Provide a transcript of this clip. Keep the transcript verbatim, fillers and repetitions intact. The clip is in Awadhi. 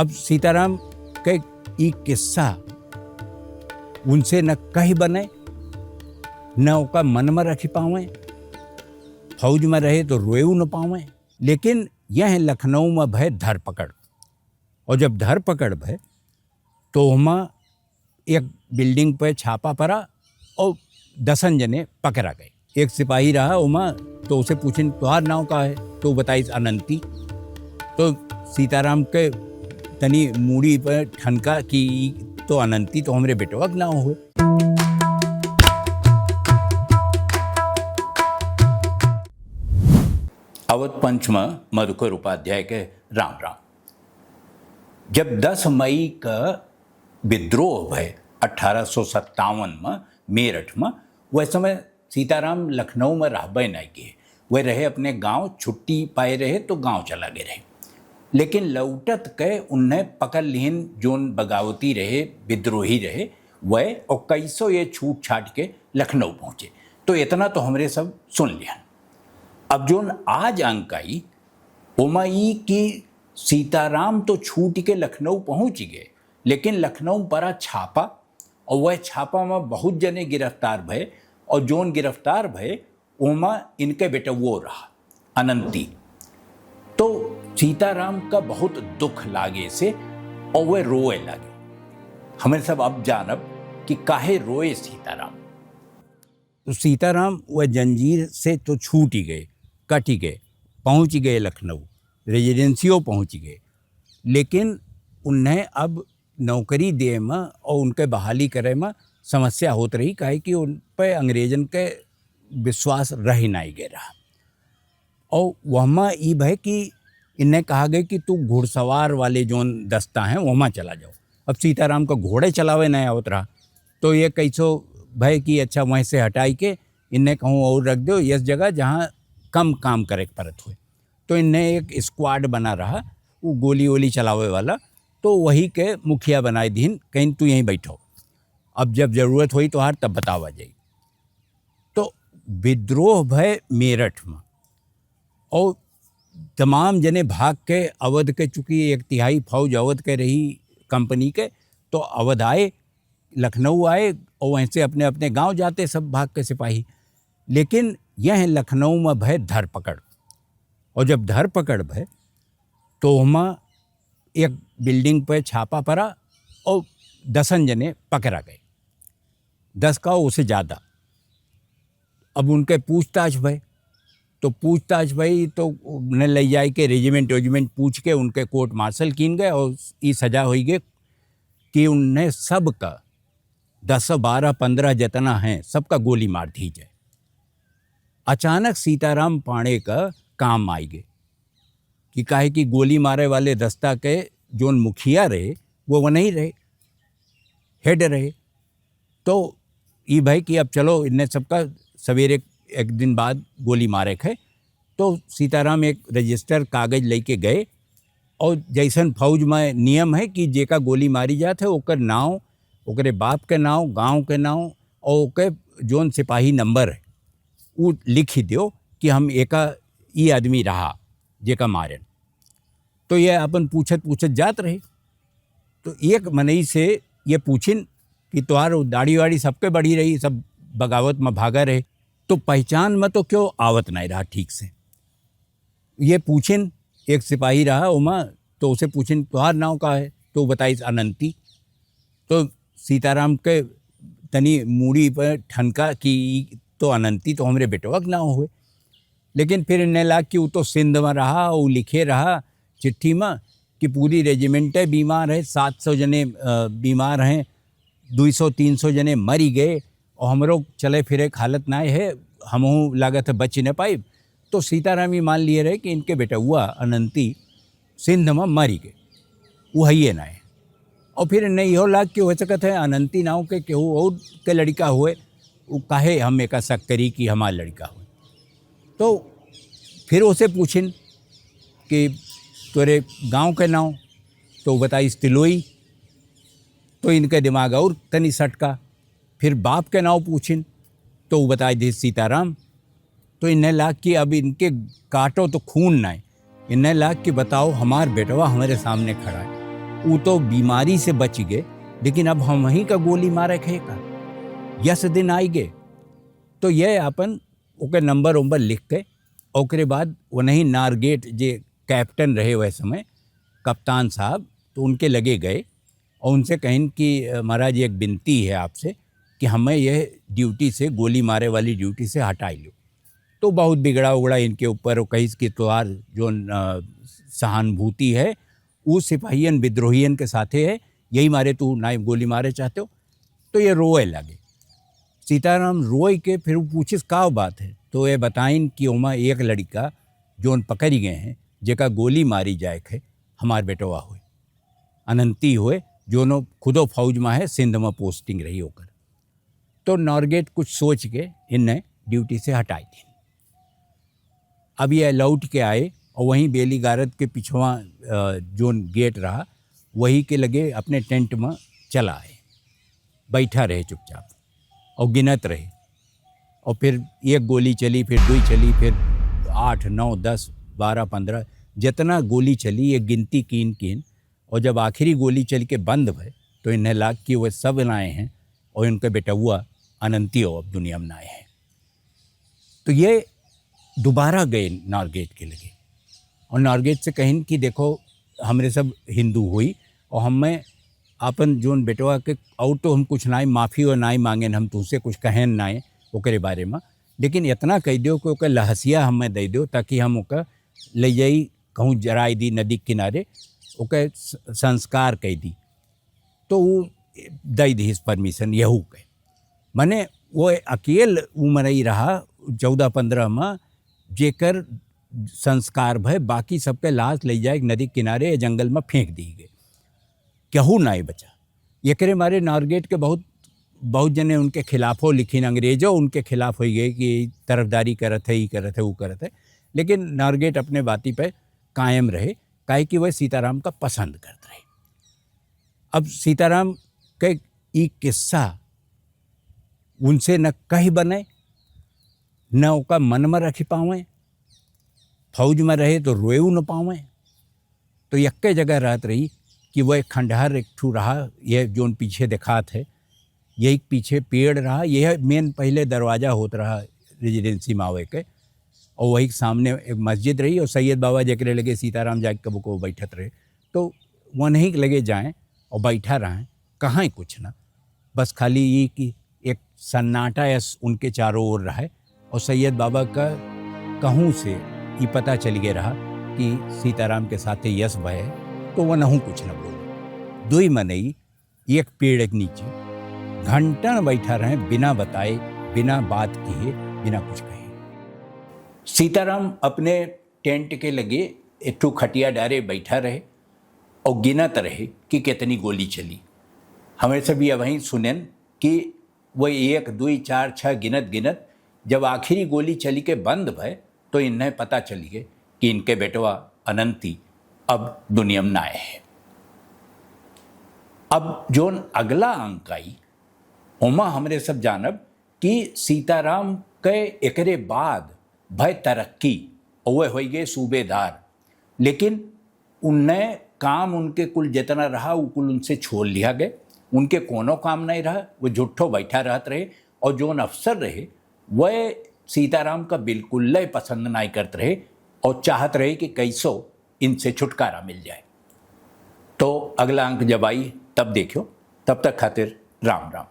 अब सीताराम के ई किस्सा उनसे न कहि बने, न ओका मन में रखि पावे। फौज में रहे तो रोएउ न पावे। लेकिन यह लखनऊ में भय धरपकड़। और जब धरपकड़ भय तो ओमा एक building पे छापा पड़ा और दसन जने पकड़ा गए। एक सिपाही रहा ओमा, तो उसे पूछिन, "तोहार नाव का है?" तो बताइस, "अनंती।" तो सीताराम के तनी मूड़ी पे ठनका कि "ई तो अनंती तो हमरे बेटवा के नाव हुए।" अवध पंच में मधुकर उपाध्याय के राम राम। जब दस मई का विद्रोह भय अठारह सौ सत्तावन में मेरठ में, वह समय सीताराम लखनऊ में रहबे नहीं किए। वह रहे अपने गांव, छुट्टी पाए रहे तो गांव चला गए रहे। लेकिन लौटत के उन्हें पकड़ लिहिन, जोन बगावती रहे, विद्रोही रहे, वह और कैसो ये छूट छाट के लखनऊ पहुंचे। तो इतना तो हमरे सब सुन लिहन। अब जोन आज अंक आई, ओमा ई कि सीताराम तो छूट के लखनऊ पहुंच गए, लेकिन लखनऊ में पड़ा छापा, और वह छापा में बहुत जने गिरफ्तार भय, और जोन गिरफ्तार भय, ओमा इनके बेटवो रहा, अनंती। तो सीताराम का बहुत दुख लागे से, और वह रोए लागे। हमें सब अब जानब कि काहे रोए सीताराम। तो सीताराम वह जंजीर से तो छूट ही गए, कट ही गए, पहुँच ही गए लखनऊ, रेजिडेंसियो पहुँच ही गए, लेकिन उन्हें अब नौकरी दे में और उनके बहाली करे में समस्या होत रही, काहे कि उन पे अंग्रेजन के विश्वास रह ही नहीं गए रहा। और वहमा ई भय कि इन्हें कहा गए कि तू घुड़सवार वाले जोन दस्ता हैं, वहमा चला जाओ। अब सीताराम का घोड़े चलावे नहीं आवत रहा, तो ये कैसो भय कि अच्छा, वहीं से हटाई के इन्हें कहूँ और रख दो, इस जगह जहाँ कम काम करे के परत हुए। तो इन्हें एक squad बना रहा, वो गोली वोली चलावे वाला, तो वही के मुखिया बनाए दीन, कहीं तू यहीं बैठो, अब जब जरूरत होई तोहार तब बतावा जाई। तो विद्रोह भय मेरठ में, और तमाम जने भाग के अवध के, चूंकि एक तिहाई फौज अवध के रही कंपनी के, तो अवध आए, लखनऊ आए, और वहीं से अपने अपने गांव जाते सब भाग के सिपाही। लेकिन यह लखनऊ में भय धरपकड़, और जब धरपकड़ भय तो ओमा एक building पे छापा पड़ा और दसन जने पकड़ा गए, दस का, उसे ज़्यादा। अब उनके पूछताछ भय, तो पूछताछ भई तो उन्हें ले जाए के regiment वेजिमेंट पूछ के उनके court martial कीन गए और ई सजा होई गए कि उन्हें सबका, दस, बारह, पन्द्रह जितना हैं, सबका गोली मार दी जाए। अचानक सीताराम पांड़े का काम आई गए कि काहे कि गोली मारे वाले दस्ता के जोन मुखिया रहे, वो वनही रहे, head रहे। तो ई भय कि अब चलो, इन्हें सबका सवेरे एक दिन बाद गोली मारे के है। तो सीताराम एक register कागज लेके गए और जैसन फौज में नियम है कि जेका गोली मारी जात है, ओकर नाव, ओकरे बाप के नाव, गांव के नाव और ओके जोन सिपाही नंबर है, उ लिखि दियो कि हम एका, ई आदमी रहा जेका मारेन। तो ये अपन पूछत पूछत जात रहे। तो एक मनई से ये पूछिन कि तोहार दाढ़ी वाढ़ी सबके बड़ी रही, सब बगावत में भागा रहे, तो पहचान में तो क्यों आवत नहीं रहा ठीक से। ये पूछिन, एक सिपाही रहा ओमा, तो उसे पूछिन, "तोहार नाव का है?" तो बताइस, "अनंती।" तो सीताराम के तनी मूड़ी पर ठनका कि "ई तो अनंती तो हमरे बेटवा के नाव हुए।" लेकिन फिर इन्हें लाग कि वो तो सिंध में रहा, वो लिखे रहा चिट्ठी में कि पूरी रेजिमेंटे बीमार है, सात सौ जने, अ, बीमार हैं, दुई सौ तीन सौ जने मरी गए और हमरो चले फिरे के हालत नाय है, हमहू लागत है बच न पाइब। तो सीताराम ही मान लिए रहे कि इनके बेटउआ अनंती सिंध में मरी गए, वो हइये नाय। और फिर इन्हें इहो लाग कि हो सकत है अनंती नाव के केहू और के लड़िका हुए, वो काहे हम एका शक करी कि हमार लड़िका हुए। तो फिर उसे पूछिन कि तोरे गांव के नाव, तो वो बताइस तिलोई। तो इनके दिमाग और तनी सटका। फिर बाप के नाव पूछिन, तो वो बताइ दिस सीताराम। तो इन्हें लाग कि अब इनके काटो तो खून नाय, इन्हें लाग कि बताओ हमार बेटवा हमारे सामने खड़ा है। ऊ तो बीमारी से बचि गए, लेकिन अब हमहीं का गोली मारे खे का, यस दिन आइ गए। तो ये आपन ओके नंबर उम्बर लिख के, ओकरे बाद वनहीं नारगेट जे कैप्टन रहे वह समय, कप्तान साहब, तो उनके लगे गए और उनसे कहिन कि, "अ, महाराज, एक विनती है आपसे कि हमें यह ड्यूटी से, गोली मारे वाली ड्यूटी से हटाइ लो।" तो बहुत बिगड़ा उगड़ा इनके ऊपर, वो कहिस कि तोहार जौन, अ, सहानुभूति है, ऊ सिपाहियन विद्रोहियन के साथे है, यही मारे तू नाहीं गोली मारे चाहते हो। तो ये रोए लगे। सीताराम रोए के फिर वो पूछिस, "का बात है?" तो ये बताइन कि ओमा एक लड़िका जौन पकड़ी गए हैं, जेका गोली मारी जाए खे, हमार बेटवा होए, अनंती होए, जौनो खुदो फौज में है, सिंध में पोस्टिंग रही ओकर। तो नारगेट कुछ सोच के इन्हें ड्यूटी से हटाइ दीन। अब ये लौट के आए और वहीं बेली गारद के पिछवा, अ, जौन गेट रहा, वही के लगे अपने टेंट में चला आए, बैठा रहे चुपचाप और गिनत रहे। और फिर एक गोली चली, फिर दुई चली, फिर आठ, नौ, दस, बारह, पन्द्रह, जितना गोली चली, ये गिनती कीन कीन। और जब आखिरी गोली चल के बंद भय, तो इन्हें लाग कि वह सब नाए हैं और इनके बेटउआ अनंतियो अब दुनिया में नाए हैं। तो ये दोबारा गए नारगेट के लगे और नारगेट से कहिन कि देखो, हमरे सब हिंदू होई और हमें आपन जौन बेटवा के, और तो हम कुछ नाई, माफी और नाई मांगेन, हम तुमसे कुछ कहेन नाई ओकरे बारे में, लेकिन इतना कह दियो कि ओकर लहसिया हमें दे दियो, ताकि हम ओकर ले जाई, कहूँ जराई दी नदी किनारे, ओकर स-, संस्कार कह दी। तो वो दे दिहिस परमिशन यहू के। मने वो अकेल उमरई रहा चौदह पन्द्रह में, जेकर संस्कार भय, बाकी सबके लाश ले जाए नदी किनारे या जंगल में फेंक दी गए, केहू नाई बचा। एकरे मारे नारगेट के बहुत, बहुत जने उनके खिलाफो लिखिन, अंग्रेजो उनके खिलाफ होइ गए कि तरफदारी करत है, ई करत है, ऊ करत है, लेकिन नारगेट अपने बाती पे कायम रहे, काहे कि वह सीताराम का पसंद करत रहे। अब सीताराम के ई किस्सा उनसे न कह बने, न ओका मन में रख पावे, फौज में रहे तो रोएउ न पावे, तो यक्के जगह रहत रही कि वह खंडहर एक ठू रहा, ये जोन पीछे देखात है, यही पीछे पेड़ रहा, यह मेन पहले दरवाजा होत रहा रेजिडेंसी में आवे के, और वही सामने एक मस्जिद रही और सैयद बाबा जेकरे लगे सीताराम जाके कबो कबो बैठत रहे, तो वनही के लगे जाएं और बैठा रहें, कहाँ कुछ ना, बस खाली ये कि एक सन्नाटा यस उनके चारों ओर रहे और सैयद बाबा का कहूँ से ई पता चल गया रहा कि सीताराम के साथे यस भय है, तो वनहू कुछ न बोले। दुई मनई एक पेड़ के नीचे घंटन बैठा रहे, बिना बताए, बिना बात किए, बिना कुछ कहे। सीताराम अपने टेंट के लगे एक ठो खटिया डारे बैठा रहे और गिनत रहे कि कितनी गोली चली। हमें सब ये वहीं सुनेन कि वह एक, दुई, चार, छह गिनत गिनत जब आखिरी गोली चली के बंद भय, तो इन्हें पता चल गए कि इनके बेटवा अनंती अब दुनिया में नाए है। अब जोन अगला अंक आई, ओमा हमरे सब जानब कि सीताराम के एकरे बाद भय तरक्की, और वह होइ गए सूबेदार, लेकिन उन्हें काम उनके कुल जितना रहा, वो कुल उनसे छोड़ लिया गए। उनके कोनो काम नहीं रहा, वो झूठो बैठा रहत रहे। और जोन अफसर रहे, वह सीताराम का बिल्कुल लय पसंद नहीं करत रहे और चाहत रहे कि कैसो इनसे छुटकारा मिल जाए। तो अगला अंक जब आई, तब देखियो। तब तक खातिर राम राम।